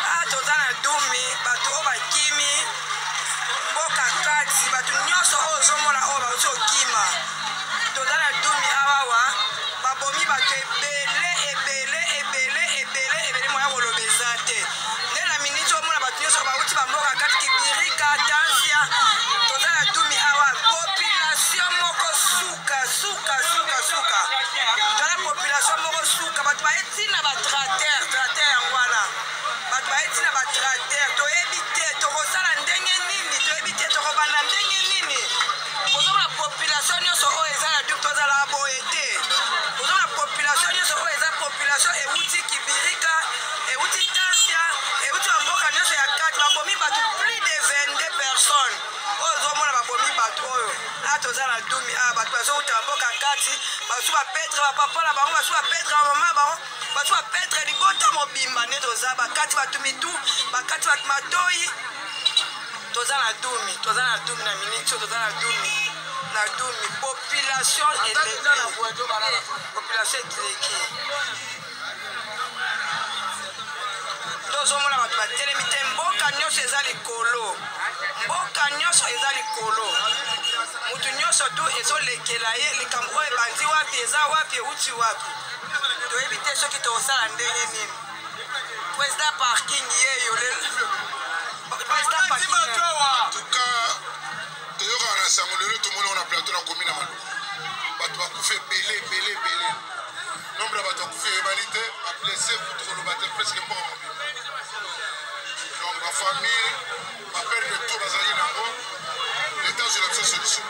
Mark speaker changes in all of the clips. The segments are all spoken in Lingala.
Speaker 1: Ah, toza na dumi bato oyo bakimi mboka kati bato nyonso oyo ozomona oyo bauti okima toza na dumi awawa babomi bato ebele ebele ebele ebele ebele moya koloba eza te nde na miniti omona bato nyonso bauti bamboka kati kibirika tansia toza na dumi awa population moko suka suka suka suka tala population moko suka bato baye ntina batrater trater yango wana bato baye ntina batrater toyebi te tokosala ndenge nini toyebi te tokobanda ndenge nini ozomona population nyonso oyo eza na duk tozalaka boye te ozomona population nyonso oyo eza population ewuti kibirika ewuti tansia ewuti bamboka nyonso ya kati babomi bato plus de 22 personnes oyo ozomona babomi bato oyo a toza na dumi a bato bazowuta bamboka kati basu bapetre bapapa na bango basu bapetre bamama bango basu bapetre libota mobimba nde toza bakati bato mitu bakati bato matoi toza na dumi toza na dumi na miniti oyo toza na dumi na dumi population eleki population eleki tozomona bato batelemi te mboka nyonso eza likolo mboka nyonso eza likolo motu nyonso tu ezolekela ye likambo oyo ebandi wapi eza wapi euti wapi toyebi te soki tokosala ndenge nini président parking yeyo président parking
Speaker 2: en tout cas toyokaka na sango lelo tomoni na plateau na komi na maluku bato bakufi ebele ebele ebele nombre ya bato bakufi eyebani te bablesse kutu koloba te presque mboka mobimba donc bafamille baperdre to bazalaki nango leta azwela biso solution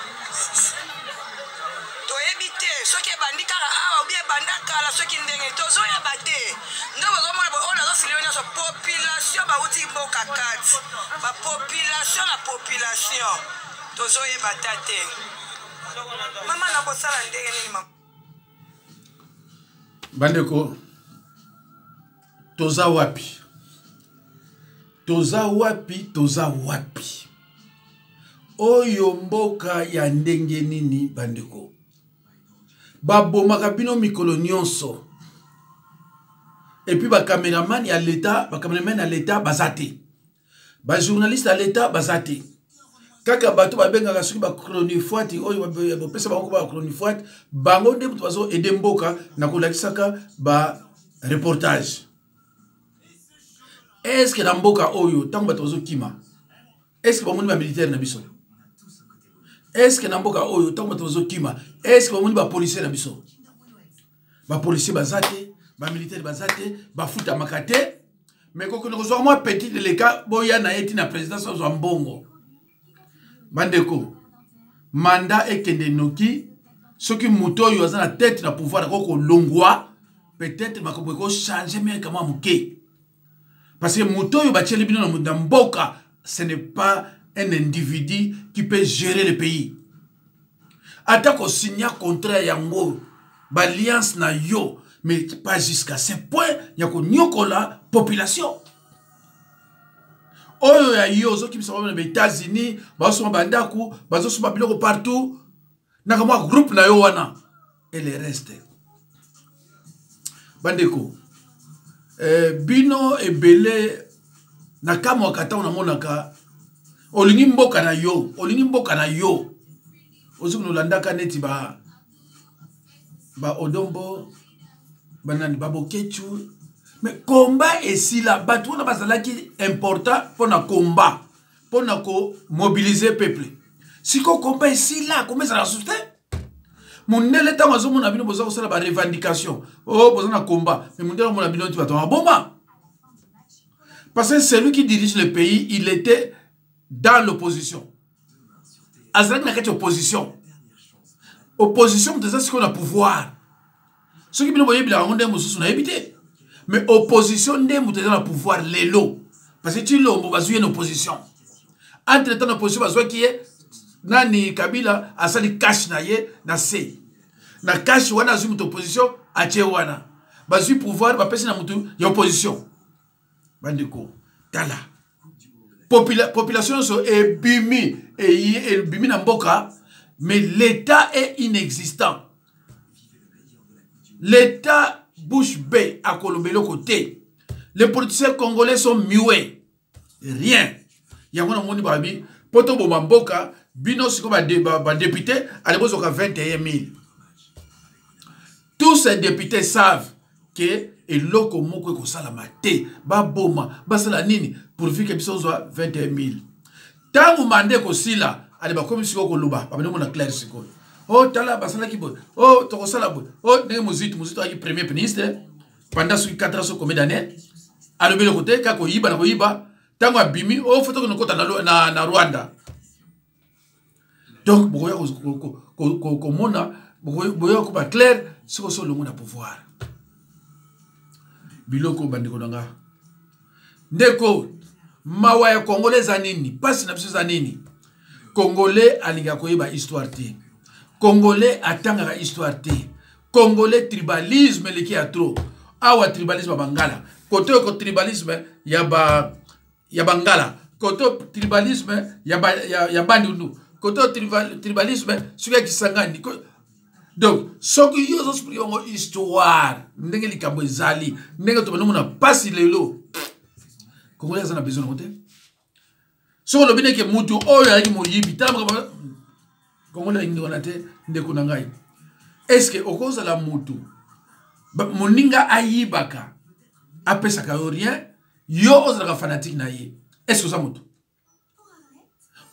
Speaker 1: toyebi te soki ebandi kaka awa obi ebanda kala soki ndenge tozoyeba te nde bozomona oyo nazofilime nyonso population bauti mboka kati bapopulation na population tozoyeba ta te mama nakosala ndenge nini mama
Speaker 3: bandeko toza wapi toza wapi toza wapi oyo mboka ya ndenge nini bandeko babomaka bino mikolo nyonso epuis bacameraman ya leta bacameraman ya leta baza te bajournaliste ya leta baza te kaka bato babengaka soki bachronifuati oyo bopesa bango ba chronifuati bango nde moto bazo aide mboka na kolakisaka ba reportage estce na mboka oyo ntango bato bazokima estce bamoni bamilitaire na biso estce na mboka oyo ntango bato bazokima estce bamoni bapolisier na biso bapolisier baza te bamilitaire baza te bafutamaka te me kokende kozwaka mwa petit eleka boya na ye ntina présidence azwa mbongo bandeko manda ekende noki soki moto oyo aza na tete na pouvoir akoki kolongwa peut-être makambo ekochange meke mwa moke parce que moto oyo batieli bino na mboka ce n'est pas un individu qui peut gérer le pays ata kosigna contrat yango baalliance na yo mais pas jusqu'à ce point ya konyokola population oyo ya yo ozokimisa bango na baétats-unis bazosomba bandako bazosomba biloko partout na kamwa groupe na yo wana et le reste bandeko eh, bino ebele nakamwaka ntango namonaka olingi mboka na yo olingi mboka na yo ozoki nolandaka neti ba ba odombo banani babokecu mais combat esila bato wana bazalaki important mpo na combat mpo na komobilize peuple sikoyo combat esila combat ezala susu te mondele ntango azomona bino boza kosala barevendication o oh, boza na combat mais mondele amona bino ti bato maboma parce que celui qui dirige le pays il était dans l'opposition azalaki na kati ya opposition opposition moto eza sikoyo na pouvoir soki bino boyebelaka yango nde mosusu nayebi te mais opposition nde moto eza na pouvoir lelo parce que tshilombo bazwi ye na opposition entre temps na opposition bazwaki ye nani kabila asali cash na ye na se na cash wana azwi moto opposition atie wana bazwi pouvoir bapesi na moto ya opposition bandeko tala Popula, population nyonso ebimi ebimi na mboka Mais l'État est inexistant. L'État bouche bée akoloba eloko te. Les politiciens congolais sont muets. Rien. Yango namoni babi mpo toboma mboka bino sikoyo badepute ba, ba ale bozoka 21 000. Tous ces députés savent que eloko moko ekosalama te, baboma basala nini pourvu que biso ozwa 21 000. Ntango manda ekosila, ale bakomi sikoyo koloba, babandi komona claire sikoyo. Oh, tala basalaki boye, oh, tokosala boye, oh, ndenge Muzito, Muzito ayaki premier ministre pendant soki 4 ans, soki combien d'années, alobi eloko te, kaka koyiba na koyiba. Ntango abimi, oh, fo tokende kokota na Rwanda. Donc bokoya komona, bokoya koba claire soki osi olongo na pouvoir. Biloko bandeko na nga, ndeko, mawa ya Congolais eza nini? Mpasi na biso eza nini? Congolais alingaka koyeba histoire te. Congolais atangaka histoire te. Congolais tribalisme eleki ya trop. Awa tribalisme ya bangala, kote oko tribalisme ya ba ya bangala, kote tribalisme ya ba, ya bandundu, kote tribalisme soki ya Kisangani. Donc soki yo ozoexplike bango histoire ndenge likambo ezali, ndenge tobandi omona mpasi lelo, Congolais aza na besoin nango te. Soki olobi neke mutu oyo azalaki moyibi, tala makambo Congolais alingi wana te. Ndeko na ngai, est-ce okozala mutu moninga ayibaka, apesaka yo rien, yo ozalaka fanatique na ye? Est-ce oza motu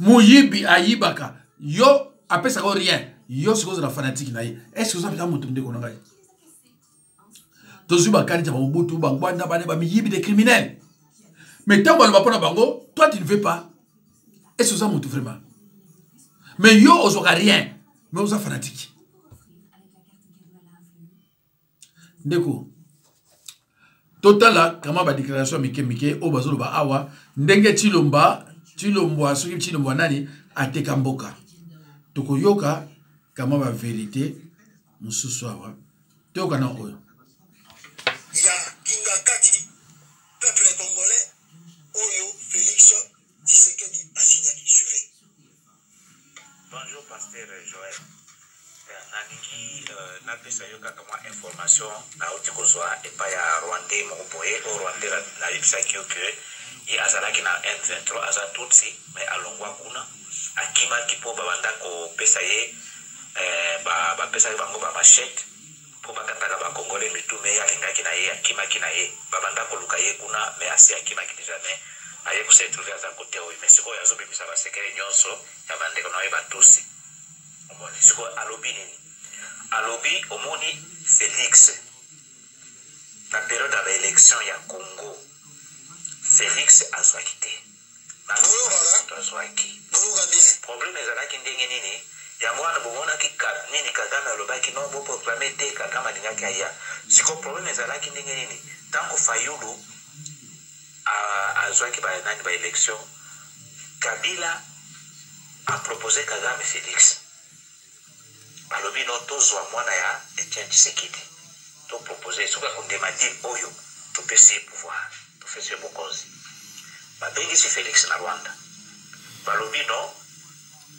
Speaker 3: moyibi ayibaka, yo apesaka yo rien, yo sikoyo ozala fanatique na ye? Est-ce oza mpenza motu? Ndeko na ngai, tozwi bakanisi ya bamobutu, bangwanda, bane bamiyibi, des criminels, mais ntango baloba mpo na bango, toi tu ne veux pas. Est-ce oza motu vraiment? Mais yo ozwaka rien, mais oza fanatique. Ndeko, totala kama badéclaration ya mike mike oyo bazoloba awa, ndenge Tshilomba, Tshilombwa, soki Tshilombwa nani ateka mboka. Tokoyoka kama baverité mosusu awa. Toyoka na oyo
Speaker 2: ya Kingakati, peuple congolais, oyo Félix Tshisekedi asignaki. Suivez.
Speaker 4: Bonjour pasteur Joël. Nalingi napesa yo kaka mwa information nauti kozwa epai ya Rwandais moko boye. Oyo Rwandais nayebisaki yo ke ye azalaki na M23, aza Tutsi, mais alongwa kuna, akimaki mpo babanda kopesa ye, bapesaki bango bamachete mpo bakataka bakongole mitu. Mais ye alingaki na ye, akimaki na ye, babanda koluka ye kuna, mais asi akimaki déjà. Mais aye kose retrouver aza kote oyo. Mais sikoyo azobimisa basekele nyonso ya bandeko na ye Batusi. Omoni sikoyo alobi nini? Alobi, omoni Félix, na période ya baélection ya Congo, Félix azwaki te, moto azwaki. Problème ezalaki ndenge nini? Yango wana bomonaki nini, Kagame alobaki non, boproclame te. Kagame alingaki aya. Sikoyo problème ezalaki ndenge nini? Ntango Fayulu azwaki banani, baélection, Kabila apropose Kagame Félix. Balobi no, tozwa mwana ya Etienne Tshisekedi, topropose, soki akondema deal oyo, topesi ye pouvoir, topesi ye bokonzi. Babengisi Félix na Rwanda, balobi no,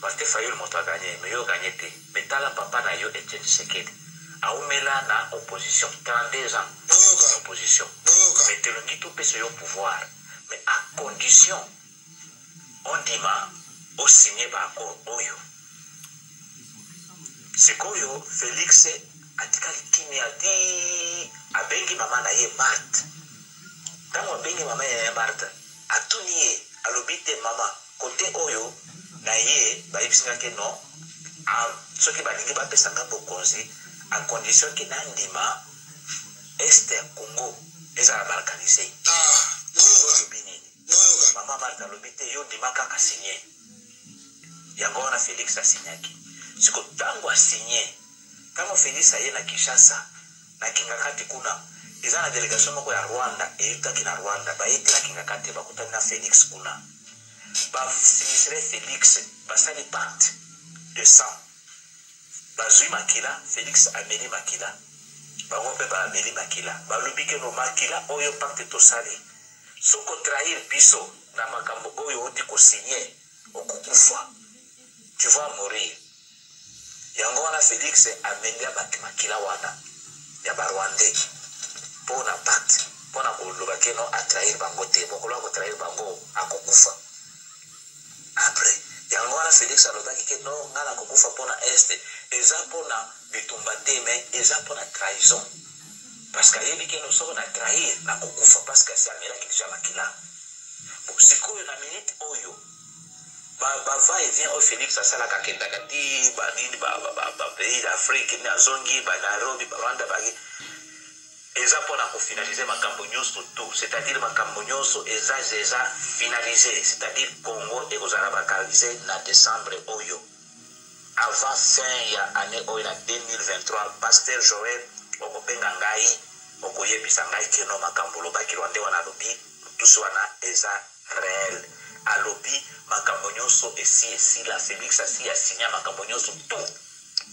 Speaker 4: Martin Fayulu moto aganye, mais yo oganye te. Mais tala, papa na yo Etienne Tshisekedi aumela na opposition 32 ans na opposition, mais tolingi topesa yo pouvoir, mais à condition ondima osigne baaccord oyo. Sikoyo Félix atikali kimia ti abengi mama na ye Marthe. Ntango abengi mama ya ye Marthe, atuni ye, alobi te, mama, kote oyo na ye bayebisingaki non, soki balingi bapesanga bokonzi, à condition ke nandima Est ya Congo ezala balkanisé. Olobi nini? Mama Marthe alobi te, yo ndima kaka, signe. Yango wana Félix asignaki. Siko ntango asigne, ntango Félix aye na Kinshasa, na Kingakati kuna, eza na délégation moko ya Rwanda eyutaki na Rwanda, baye te na Kingakati, bakutani na Félix kuna, basimisire Félix, basali pacte de sang, bazwi makila. Félix ameli makila, bango mpe baameli makila. Balobi ke no, makila oyo, pacte tosali, soki otrahir biso na makambo oyo oti kosigne, okokufa, tu vas mourir. Yango wana Felix amelia ba makila wana ya ba rwandais po na pacte po na koloba ke non a trahir bango te mokolo ako trahir bango akokufa après yango wana Felix alobaki ke non nga nakokufa po na est eza po na bitumba te mais eza po na trahison parce que ayebi ke non soki na trahir nakokufa parce que asi amelaki dejà makila bon sikoyo na minute oyo Ba ba va et vient oyo Felix asalaka akendaka ti ba nini ba ba ba pays d'Afrique nini azongi ba Nairobi ba Rwanda ba eza pona ko finaliser makambo nyoso tout c'est à dire makambo nyoso eza dejà finaliser c'est à dire Congo ekozala balkaniser na decembre oyo avant fin ya annee oyo na 2023 pasteur Joël okobenga ngai okoyebisa ngai que non makambo olobaki Rwandais wana alobi mutusi wana eza Reel alobi makambo nionso esi esila Felix asi a signa makambo nionso tout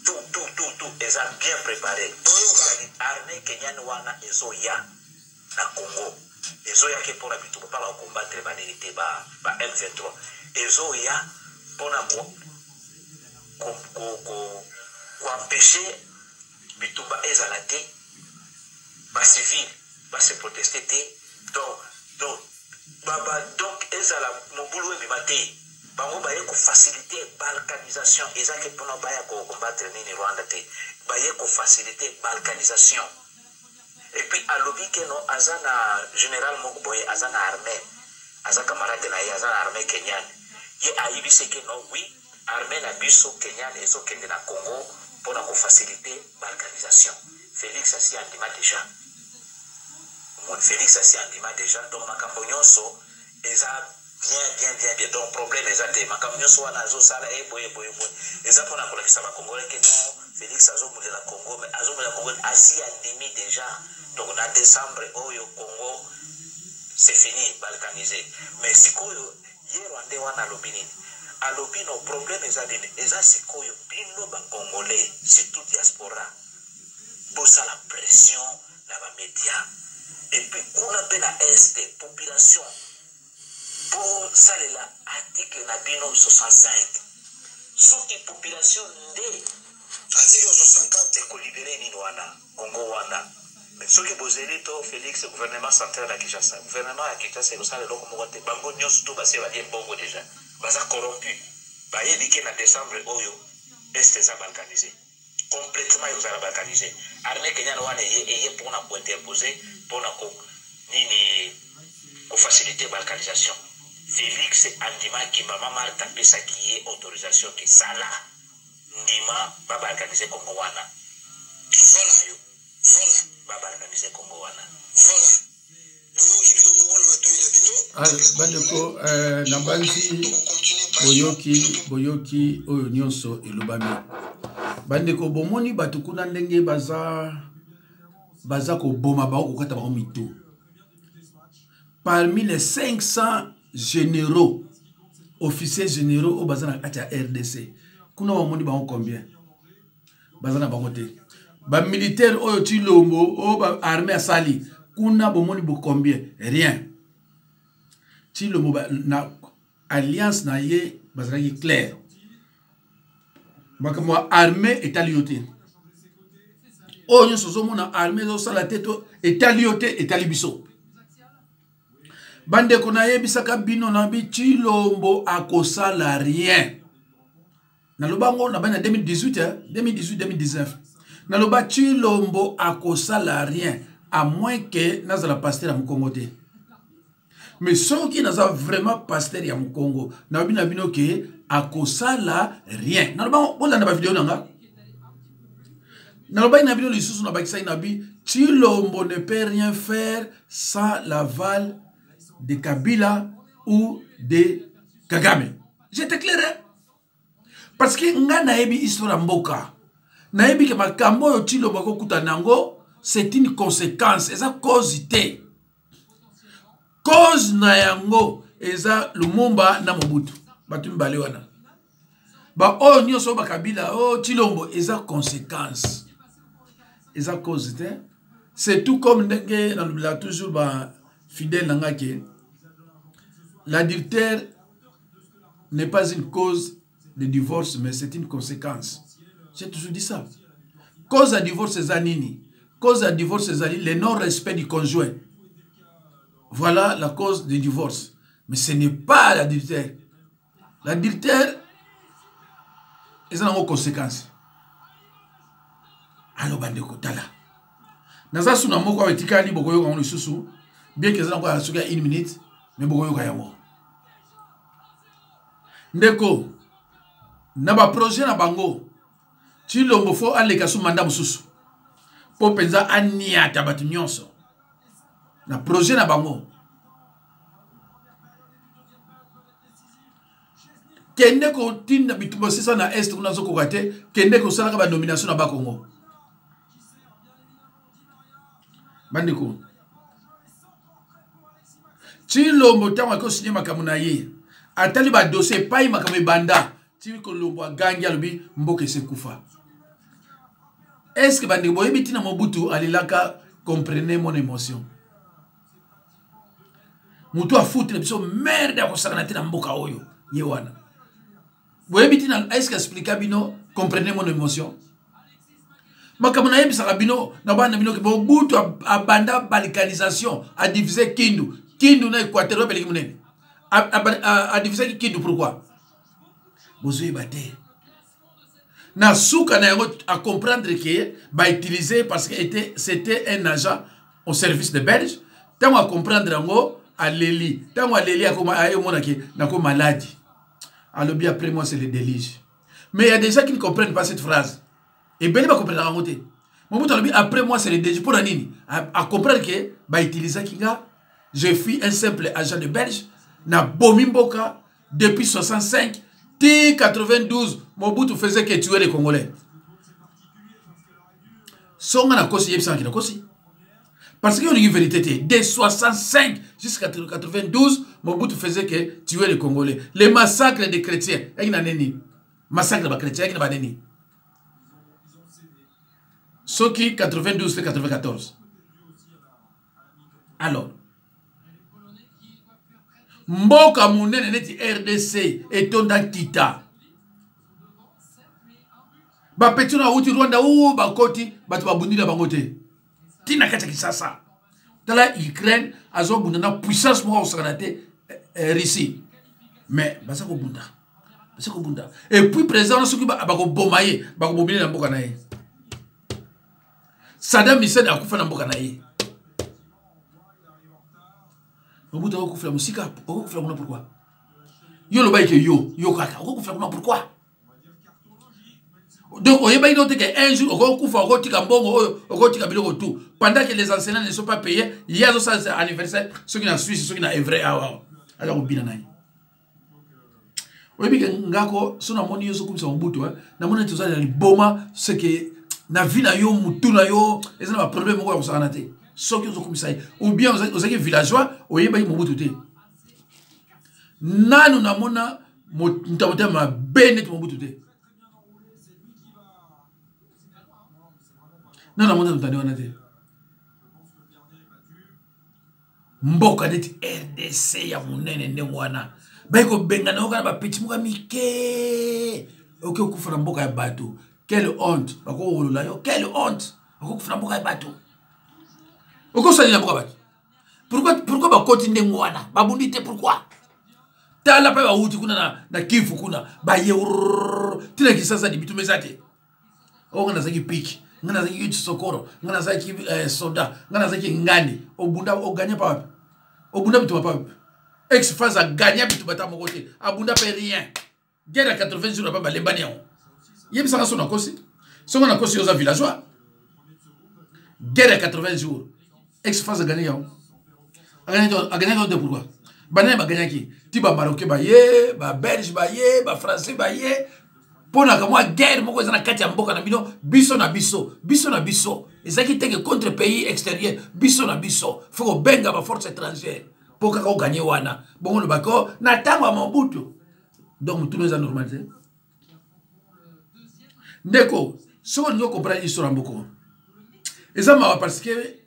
Speaker 4: tout tout tout tout eza bien prepare c'est à dire armee kenyane wana ezoya na Congo ezoya ke pona bitumba pa ba combattre ba nini te ba ba M23 ezoya pona ko ko ko ko ko empecher bitumba ezala te ba civil ba se protester te donc donc ba ba donc ezala mobulu ebima te bango baye ko faciliter balkanisation eza ke pona baya ko combattre nini Rwanda te baye ko faciliter balkanisation et puis alobi ke no aza na general moko boye aza na armée aza camarade na ye aza na armée kenyane ye ayebisi ke no oui armée na biso kenyane ezokende na Congo pona ko faciliter balkanisation Felix asi andima dejà omoni Felix asi andima dejà donc makambo nyonso eza bien bien bien bien donc problème eza te makambo nyonso wana azosala e boye boye boye eza mpona kolakisa ba congolais ke non Felix azobundela Congo mais azobundela Congo asi andimi dejà donc na décembre oyo Congo c'est fini balkanisé mais sikoyo ye rwandais wana alobi nini alobi no problème eza nini eza sikoyo bino ba congolais surtout diaspora Bosala pression na ba media et puis kuna pe na est population bosalela article na bino 65 soki population nde
Speaker 2: Article 64.
Speaker 4: eko libere nini wana Congo wana mais soki bozeli to Felix gouvernement central ya Kinshasa gouvernement ya Kinshasa ekosala eloko moko te bango nionso tout basi balie mbongo dejà baza corrompu bayebi ke na decembre oyo est eza balkanise Complètement ekozala balkanise. Armee kenyane wana eye eye pona ko interposer pona ko nini ko faciliter balkanisation. Felix andimaki maman Marthe apesaki ye autorisation ke sala ndima ba balkaniser Congo wana.
Speaker 2: Voilà.
Speaker 4: Yo.
Speaker 2: Voilà.
Speaker 4: Ba balkaniser Congo wana.
Speaker 2: Voilà. Boyoki bino moko na matoyi na bino.
Speaker 3: Ah, bandeko eh, nabanzi boyoki boyoki oyo nyonso elobami bandeko bomoni bato kuna ndenge baza baza koboma bango kokata bango mitu parmi les 500 généraux officiers généraux oyo baza na kati ya rdc kuna bamoni bango combien baza na bango te bamilitaire oyo tilombo oyo baarmée asali kuna bomoni bo combien rien tilombo ba, na alliance na ye bazalaki claire makambo ya armée etali yo te oyo nyonso ozomona armée ezosala te to etali yo te etali biso bandeko nayebisaka bino na bi tilombo akosala rien naloba yango na bani na 2018 2018 2019 naloba tshilombo akosala rien à moins que nazala pasteur ya mokongo te mais soki naza vraiment pasteur ya mokongo nalobi na bino ke akosala rien naloba bolanda bavideo na nga nalobaki na bino lisusu nabakisaki na bi tshilombo ne peut rien faire sans l'aval de kabila ou de kagame j'étais clair hein? parce que nga nayebi histoire ya mboka nayebi ke makambo oyo tshilombo akokutana yango c'est une conséquence eza cause te cause na yango eza lumumba na mobutu bato mibale wana baoyo nyonso oyo bakabila oyo oh, tshilombo eza conséquence eza cause te c'est tout comme ndenge nalobelaka toujours bafidèle na nga ke l'adultère n'est pas une cause de divorce mais c'est une conséquence. J'ai toujours dit ça. Cause ya divorce eza nini? Cause ya divorce ezali le non respect du conjoint. Voilà la cause du divorce. Mais ce n'est pas l'adultère. L'adultère eza nango conséquence. Alo bandeko tala. Naza suna moko awa etikali bokoyoka yango lisusu bien que eza nango ya soki ya une minute mais bokoyoka yango. Ndeko na ba projet na bango Tshilombo fo aleka su manda mosusu mpo mpenza aniata bato nyonso na projet na bango. Kende kotinda bitumba sisa na est kuna azokoka te, kende kosalaka ba nomination na Bakongo. Bandeko, Tshilombo ntango akoki kosigne makambo na ye, atali ba dossier epai makambo ebanda, Tshilombo agangi alobi mboka esi ekufa. Est-ce que bandeko boyebi ntina Mobutu alelaka? Comprenez mon émotion. Motu afuti na biso merde ya kosakana te na mboka oyo ye wana. Boyebi ntina est-ce que explika bino comprenez mon émotion? Makambo nayebisaka bino na bana bino ke Mobutu abanda balkanisation, adivise Kindu, Kindu na Équateur oyo beleki monene. Adivisaki Kindu pourquoi? Bozoyeba te. Na suka na yango a comprendre que ba utiliser parce que était, c'était un agent au service de Belge. Tango a comprendre yango aleli, tango aleli akoma ayomona ke nako maladi. Alobi après moi c'est le déluge. Mais il y a des gens qui ne comprennent pas cette phrase. Et ben ba comprendre yango te. Mobutu alobi après moi c'est le déluge pour nini? A comprendre que ba utiliser kinga, je suis un simple agent de Belge na bomi mboka depuis 65 ti 92 Mobutu faisait que tuer les Congolais. Songa na kosi yebisa na kosi. Parce que olingi vérité te. De 65 jusqu'à 92, Mobutu faisait que tuer les Congolais. Les massacres des chrétiens, yaki na nini? Massacre ba chrétiens yaki na ba nini? Soki 92 te 94. Alors, mboka monene neti RDC etonda nkita. Ba petit na wuti Rwanda ou bakoti bato babundi na bango te. Tina kati ya Kinshasa. Tala Ukraine azobunda na puissance moko akosakana te, Russie. Mais baza kobunda. Baza kobunda. Et puis président wana soki bakoboma ye, bakobomile na mboka na ye. Saddam Hussein akufa na mboka na ye. Mobutu akokufela mosika, okokufela kuna pourquoi? Yo lobaki ke yo, yo kaka, okokufela kuna pourquoi? Donc, oyebaki no te ke un jour okokufa, okotika mbongo oyo, okotika biloko tout. Pendant que les enseignants ne sont pas payés, ye azosala anniversaire soki na Suisse, soki na Evray awa. Aza kobina na ye. Oyebi ke ngako so namoni yo ozokumisa Mobutu, hein? Namoni ete oza na liboma, c'est que na vie na yo, mutu na yo eza na ba problème moko ya kosakana te. Soki ozokumisa ye ou bien ozalaki villageois, oyebaki Mobutu te. Nanu namona moto ya motema mabe neti Mobutu te. Nanu namona moto wana te. Mboka neti RDC ya monene ndenge wana baye kobengana yo kaka na bapeti moko ya mike, oke okufa na mboka ya bato. Quelle honte! Bakowolola yo, quelle honte! Okokufa na mboka ya bato, okosalela mboka bato. Pourquoi, pourquoi bakoti ndenge wana babundi te? Pourquoi? Tala mpe bawuti kuna na Kivu kuna baye tina Kinshasa libitu meza te. Oyo nga nazalaki piki, nga nazalaki sokoro, nga nazalaki soda, nga nazalaki ngani. Obunda, oganya pa wapi? Obunda bitumba pa wapi? Ex phase aganya bitumba ta moko te, abunda pe rien. Guerre ya 80 jours na balembani yango. Yebisaka so nakosi. Songo nakosi yo za villageois. Guerre ya 80 jours. Ex phase aganya yango. Aganya yango te pourquoi? Banani baganyaki? Ti ba Marocain baye, ba Belge baye, ba Français baye. Pona ka mwa guerre moko eza na kati ya mboka na bino, biso na biso, biso na biso. Ezalaki te ke contre pays extérieur, biso na biso. Faut kobenga ba force étrangère po kaka oganye wana. Bongo lobaki, oh, na ntango ya Mobutu. Donc motuna eza normal te. Ndeko, soki olingi okomprendre histoire ya mboka, eza mawa parce que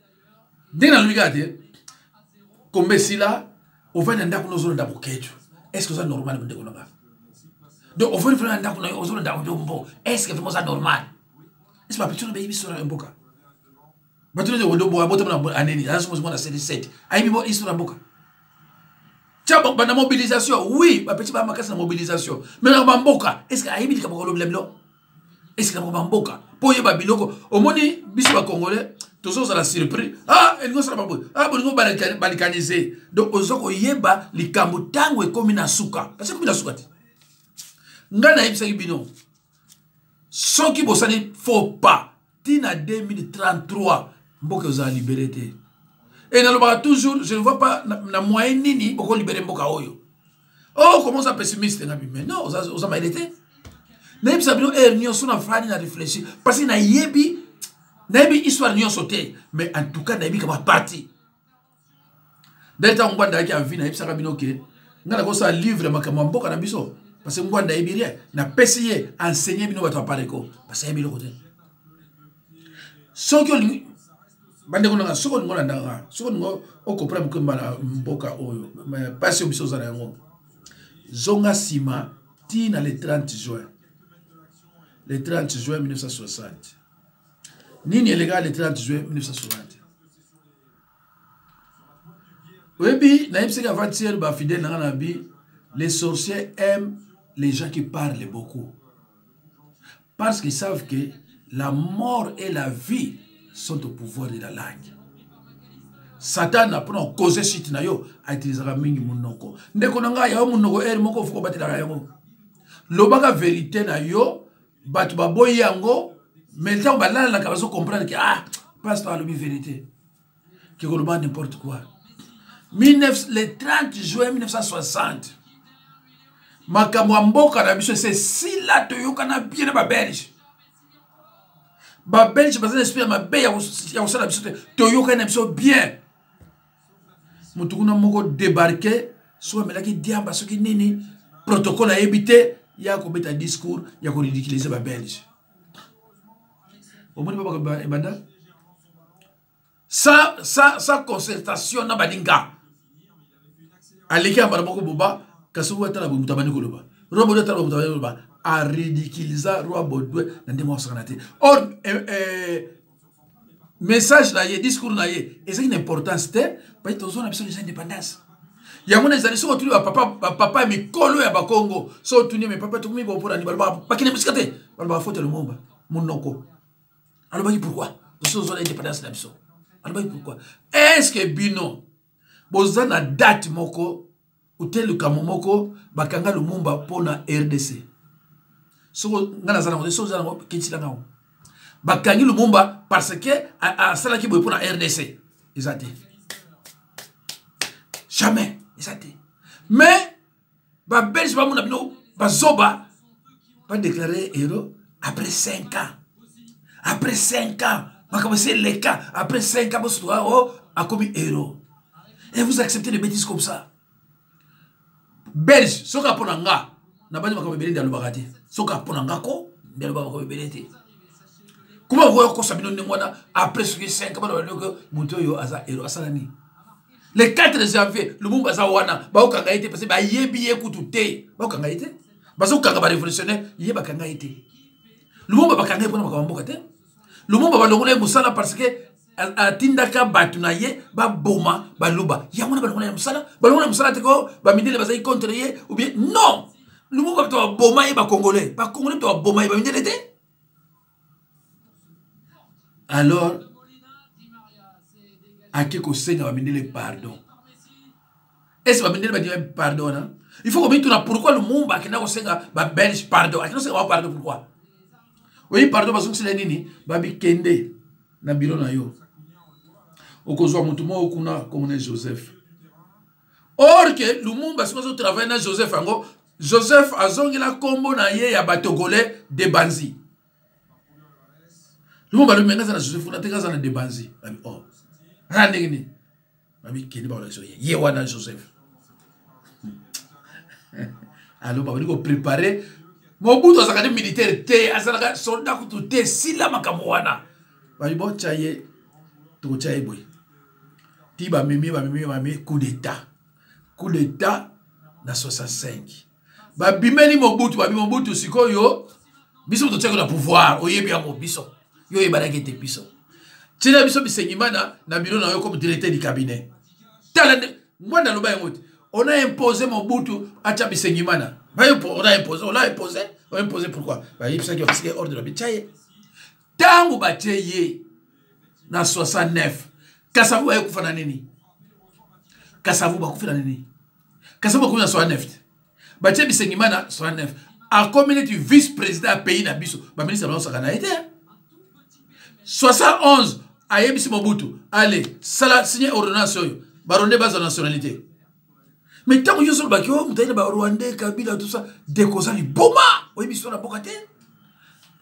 Speaker 3: ndenge nalobi kaka te, kombe esila, ovandi na ndako nozolanda boketu. Est-ce que oza normal, ndeko na nga? Donc ofandi fana na ndako na yo, ozolanda Odombo, est ce que vraiment oza normal? Est ce bapetuna bayebi histoire ya mboka? Bato neti Odombo abotama na aneni, aza somo mwana 77, ayebi bo histoire ya mboka? Tia banda mobilisation, oui, bapeti ba makasi na mobilisation, mais na bamboka, est ce que ayebi likambo kolobela bino? Est ce que na bamboka mpo oyeba biloko? Omoni biso bacongolais tozozala surpris, ah, elingi osala baboye, ah, bolingo balikanise. Donc oza koyeba likambo ntango ekomi na suka, parce ekomi na suka te. Ngai nayebisaki bino, soki bosali faux pas ntina 2033, mboka ezala libere te. E nalobaka toujours, je ne vois pas na, na moyen nini bokolibere mboka oyo. Oh, comment oza pessimiste? Ngabi, mais non, oza, oza mayele te. Nayebisa bino heure nyonso, na fani na réfléchir, parce que nayebi nayebi histoire nyonso te, mais en tout cas nayebi kama parti ndenge ntango Ngwanda ayaki en vie, nayebisaka bino ke ngai nakosala livre makambo ya mboka na biso, parce que Ngwanda ayebi rien. Napesi ye enseigner bino bato ya Pareko, parce que ayebi eloko te. Soki olingi, bandeko nanga, soki olingi olanda nga, soki olingi okomprendre mokemba na mboka oyo, mpasi oyo biso oza na yango, zonga nsima ti na le 30 juin, le 30 juin 1960. Nini elekaka le 30 juin 1960? Oyebi, nayebisaki avant-hier bafidèle nanga na bi, les sorciers aiment les gens qui parlent beaucoup, parce qu'ils savent que la mort et la vie sont au pouvoir de la langue. Satana, mpona kokoze shite na yo, autilisaka mingi monoko. Ndeko na ngai, yayo monoko ere moko ofuka obatelaka yango. Lobaka verité na yo, bato baboyi yango, mais ntango balalaka bazo comprendre ke ah, pasteur alobi vérité, ke koloba n'importe quoi. 19, le 30 juin 1960, makambo ya mboka na biso ese esila, toyokana bien na babelge. Babelge baza na esprit ya mabe ya kosala biso te, toyokani na biso bien. Motu kuna moko débarke, soki amelaki diamba, soki nini, protocole ayebi te, ya kobeta discours ya koridiculize babelge. Omoni babaka ebanda sa concertation na baninga, aleki ya mbala moko boba. Kasi oyo atala boye, moto abandi koloba roi Baudouin, atala boye, moto abandi koloba, aridiculiza roi Baudouin na ndenge moko te. Or message na ye, discours na ye ezalaki na importance te, pai tozwa na biso deja indépendance. Yango na ezali, soki otuni bapapa, bapapa ya mikolo ya Bakongo, soki otuni me papa, tokomi bopona ni balobaka bakende mosika te, balobaka faute ya Lumumba, monoko alobaki pourquoi tosi tozwa na indépendance na biso, alobaki pourquoi. Est ce que bino boza na date moko ote likambo moko bakanga Lumumba mpo na RDC? Soko ngai naza nango te, soki oza nango, kitisila ngango. Bakangi Lumumba parce que asalaki boye mpo na RDC, eza te, jamais eza te. Mais babelge bamona bino bazoba, badéclare héros après 5 ans. Après 5 ans, makambo esi eleka, après 5 ans bosutuka o akomi héros, et vous acceptez des bêtises comme ça. Belge soki apona nga na bandi makambo ebele nde alobaka te, soki apona nga ko nde alobaka makambo ebele te. Kuma okoya kokosa bino ndenge wana après soki 5 bana baloko, moto oyo aza héros asala nini? Le 4 janvier, Lumumba aza wana, baokanga ye te parce bayebi ye kutu te, baokanga ye te. Bazokanga barévolutionnaire, ye bakanga ye te. Lumumba bakanga ye mpona makambo mboka te. Lumumba balongola ye mosala parce que atindaka bato na ye baboma baluba. Yango wana balongola ye mosala. Balongola ye mosala te ko bamindele bazali contre ye ou bien non. Lumumba bato baboma ye, bacongolais, bacongolais bato baboma ye, bamindele te. Alors ake kosenga bamindele pardon. Ese bamindele bandima pardon wana? Il faut komituna pourquoi Lumumba akenda kosenga babelge pardon. Akenda kosenga bango pardon pourquoi? Oyi pardon, bazongisela nini? Babikende na biro na yo, okozwa motu moko kuna komona Joseph. Or ke Lumumba soki azotravaille na Joseph yango, Joseph azongela nkombo na ye ya batogolais de Banzi. Lumumba alobi, menga aza na Joseph kuna te, aza na de Banzi. Babi o oh, aza ndenge nini? Babi kende, bakolakisa ye, ye wana Joseph. Alo babandi koprépare. Mobutu azalaka nde militaire te, azalaka soldat kutu te. Sila makambo wana, babi botya ye, tokotya ye boye ti bamemi, bamemi, bamemi coup d'état, coup d'état na 65. Babimeli Mobutu, babi Mobutu sikoyo biso totiaki na pouvoir, oyebi yango biso. Yo oyebanaki te biso. Tiela biso Bisengimana na bureau na yo comme directeur du cabinet. Tala Ngwanda aloba yango te. On a imposé Mobutu atia Bisengimana. On a imposé, on a imposé, on a imposé pourquoi? Bayebisaki bapesaki ordre na bitia ye. Ntango batie ye na 69, Kasavu baye kufa na nini? Kasavu bakufi na nini? Kasavu bakufi na 69. Batie Bisengimana 69. Akomi neti vice président ya pays na biso. Ba ministre bazosaka na ye te. 71 ayebisi Mobutu, allez, sala signer ordonnance oyo. Ba Rwandais bazwa nationalité. Mais ntango nyonso olobaki o moto ayina ba Rwandais, Kabila, tout ça, dekoza liboma, oyebi biso na mboka te.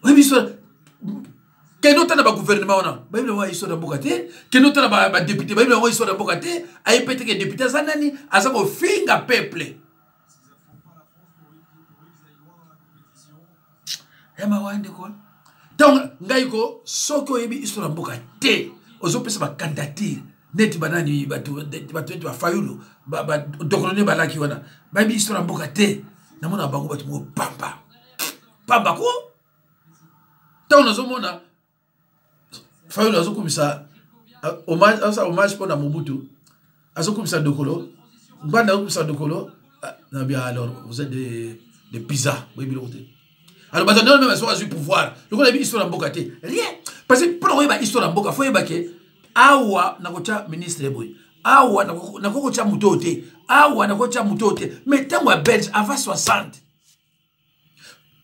Speaker 3: Oyebi biso kende otala ba gouvernement wana bayebi yango histoire ya mboka te. Kende otala ba député, bayebi yango histoire ya mboka te. Ayebi pe te ke député aza nani, aza kofinga peuple. Ya mawa ndeko. Ntango ngai ko soki oyebi histoire ya mboka te, ozopesa ba candidature neti banani, bato neti bafayulu, badokolone balaki wana, bayebi histoire ya mboka te. Namona bango bato moko pamba pamba ko. Ntango nazomona Fayulu azokumisa hommage, asala hommage mpo na Mobutu, azokumisa Dokolo, Ngbanda azokumisa Dokolo, na bien alors vous êtes des pizza, boyebi biloko te. Alors bato ndenge meme soki azwi pouvoir lokola yebi histoire ya mboka te, rien. Parce que mpona koyeba histoire ya mboka, fo yeba ke awa nakotya ministre boye, awa nakoki kotya moto oyo te, awa nakotya moto oyo te. Mais ntango ya Belge avant 60,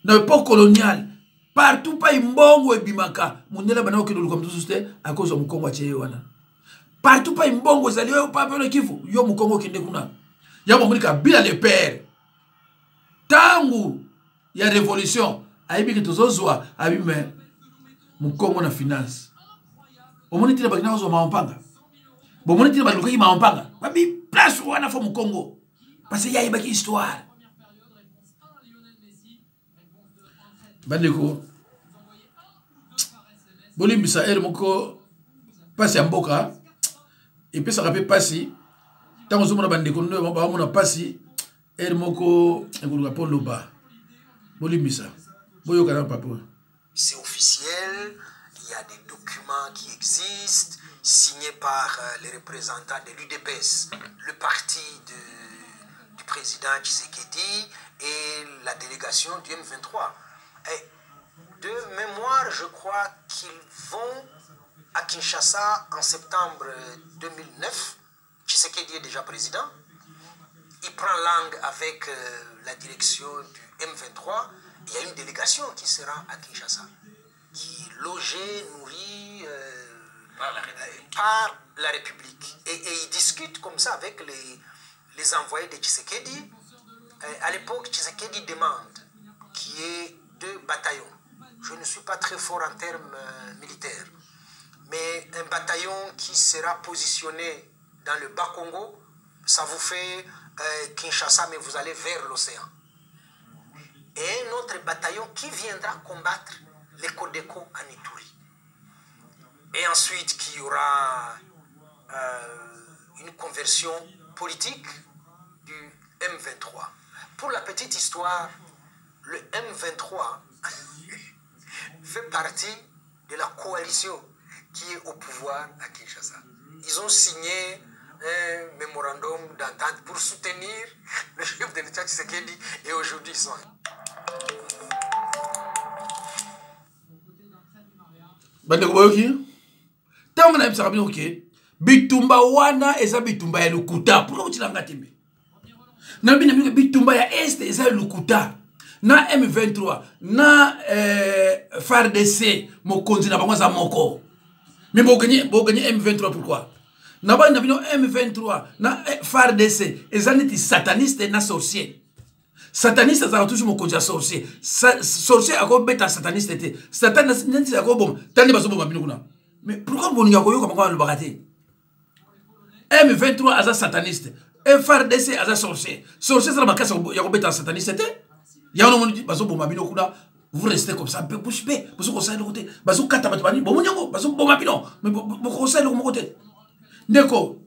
Speaker 3: na époque coloniale, partout pai mbongo ebimaka, mondele banda kokende oluka mosusu te, akozwa mokongo atie ye wana. Partout pai mbongo ezali oyo papelo Kivu, yo mokongo okende kuna. Yango bamoni Kabila le père, ntango ya révolution ayebi ke tozozwa abi me mokongo na finance. Omoni ntina bakenda kozwa mampanga, bomoni ntina balukaki mampanga, babi place wana fo mokongo, parce que ye ayebaki histoire. Bandeko, bolimbisa ere moko, mpasi ya mboka epesaka mpe mpasi. Ntango ozomona bandeko ndo baomona mpasi, ere moko ekoluka mpo loba. Bolimbisa, boyoka na papa.
Speaker 5: C'est officiel, il y a des documents qui existent, signés par les représentants de l'UDPS, le parti du président Tshisekedi et la délégation du M23. Et de mémoire, je crois qu'ils vont à Kinshasa en septembre 2009. Tshisekedi est déjà président. Il prend langue avec la direction du M23. Il y a une délégation qui sera à Kinshasa, qui est logée, nourrie
Speaker 4: par la République.
Speaker 5: Par la République. Et il discute comme ça avec les envoyés de Tshisekedi. À l'époque, Tshisekedi demande qu'il y ait 2 bataillons. Je ne suis pas très fort en termes militaires, mais un bataillon qui sera positionné dans le Bas-Congo, ça vous fait Kinshasa, mais vous allez vers l'océan. Et un autre bataillon qui viendra combattre les Codeco en Ituri. Et ensuite qu'il y aura une conversion politique du M23. Pour la petite histoire, le M23 fait partie de la coalition qui est au pouvoir à Kinshasa. Ils ont signé un mémorandum d'entente pour soutenir le chef de l'État Tshisekedi et aujourd'hui ils sont.
Speaker 3: Bandeko boyoki, ntango nayebisaka bino ke bitumba wana eza bitumba ya lokuta, pourquoi botilanga tembe? Nalobi na bino bitumba ya Est eza ya lokuta. Na M23 na FARDC, mokonzi na bango aza moko. Mais boganye M23 pourquoi? Na bani na bino M23 na FARDC eza neti sataniste na sorcier. Sataniste azalaka toujours mokonzi ya sorcier. Sorcier akobeta sataniste te. Sataniste neti akoboma, tandi bazoboma bino kuna. Mais pourquoi bolinga koyoka bango balobaka te? M23 aza sataniste, FARDC aza sorcier. Sorcier azala makasi ya kobeta sataniste te. Yango nomoni bazoboma bino kuna, vous restez comme ça, un peu bouche bée, bozokosala eloko te, bazokata bato bani, bomoni yango, bazoboma bino, mais bokosala eloko moko te. Ndeko,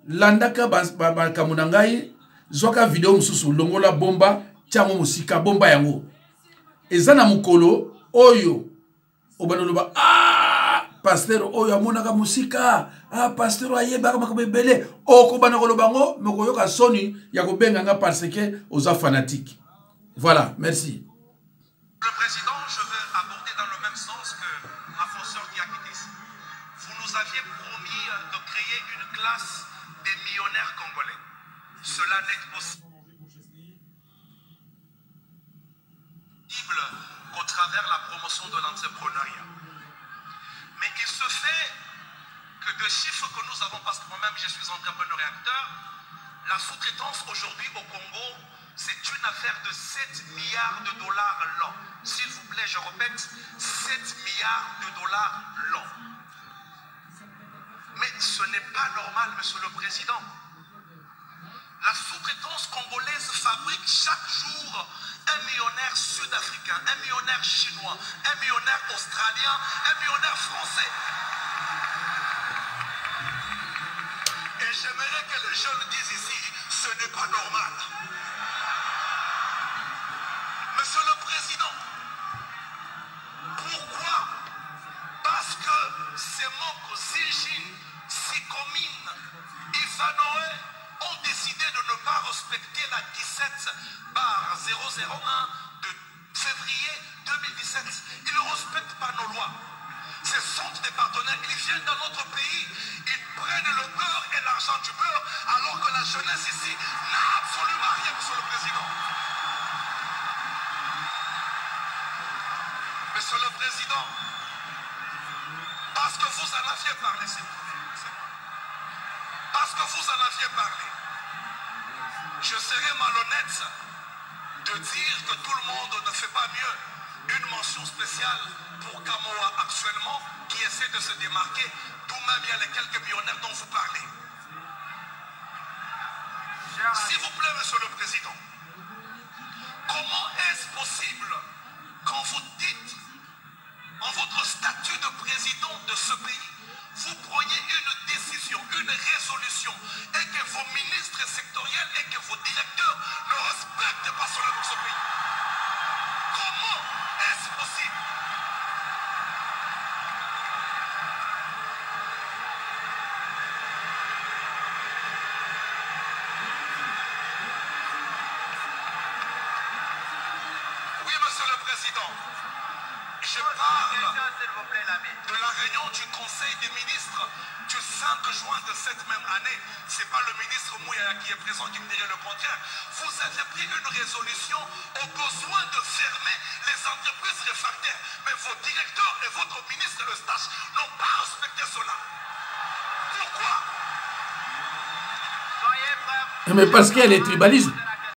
Speaker 3: landaka makambo na ngai, zwaka video mosusu, longola bomba, Tia yango mosika, bomba yango. Eza na mokolo oyo obanda oloba ah, pasteur oyo amonaka mosika, ah, pasteur oyo ayebaka makambo ebele. Okobanda koloba yango, me okoyoka soni ya kobenga nga parce que oza fanatique. Voilà, merci.
Speaker 6: Le Président, je veux aborder dans le même sens que ma consoeur qui a quitté ici. Vous nous aviez promis de créer une classe des millionnaires congolais. Cela n'est possible qu'au travers la promotion de l'entrepreneuriat. Mais il se fait que de chiffres que nous avons, parce que moi-même je suis entrepreneur et acteur, la sous-traitance aujourd'hui au Congo, c'est une affaire de 7 milliards de dollars l'an. S'il vous plaît, je répète, 7 milliards de dollars l'an. Mais ce n'est pas normal, Monsieur le Président. La sous-traitance congolaise fabrique chaque jour un millionnaire sud-africain, un millionnaire chinois, un millionnaire australien, un millionnaire français. Et j'aimerais que les jeunes disent ici, ce n'est pas normal. Monsieur le Président, pourquoi? Parce que ces manques Zijin, Sicomine, Ivanoé ont décidé de ne pas respecter la 17/001 de février 2017. Ils ne respectent pas nos lois. Ce sont des partenaires, ils viennent dans notre pays, ils prennent le beurre et l'argent du beurre, alors que la jeunesse ici n'a absolument rien, Monsieur le Président. Monsieur le Président, parce que vous en aviez parlé, s'il vous plaît, parce que vous en aviez parlé, je serais malhonnête de dire que tout le monde ne fait pas mieux. Une mention spéciale pour Kamoa actuellement, qui essaie de se démarquer, d'où même il y a les quelques millionnaires dont vous parlez. S'il vous plaît, Monsieur le Président, comment est-ce possible quand vous dites, en votre statut de président de ce pays, vous preniez une décision, une résolution, et que vos ministres sectoriels et que vos directeurs ne respectent pas cela dans ce pays? Comment est-ce possible? Oui, Monsieur le Président, je parle de la réunion du Conseil des ministres du 5 juin de cette même année. C'est pas le ministre Mouyaya qui est présent qui me dirait le contraire. Vous avez pris une résolution au besoin de fermer les entreprises réfractaires. Mais vos directeurs et votre ministre Eustache n'ont pas respecté cela. Pourquoi?
Speaker 3: Mais parce qu'il y a le tribalisme.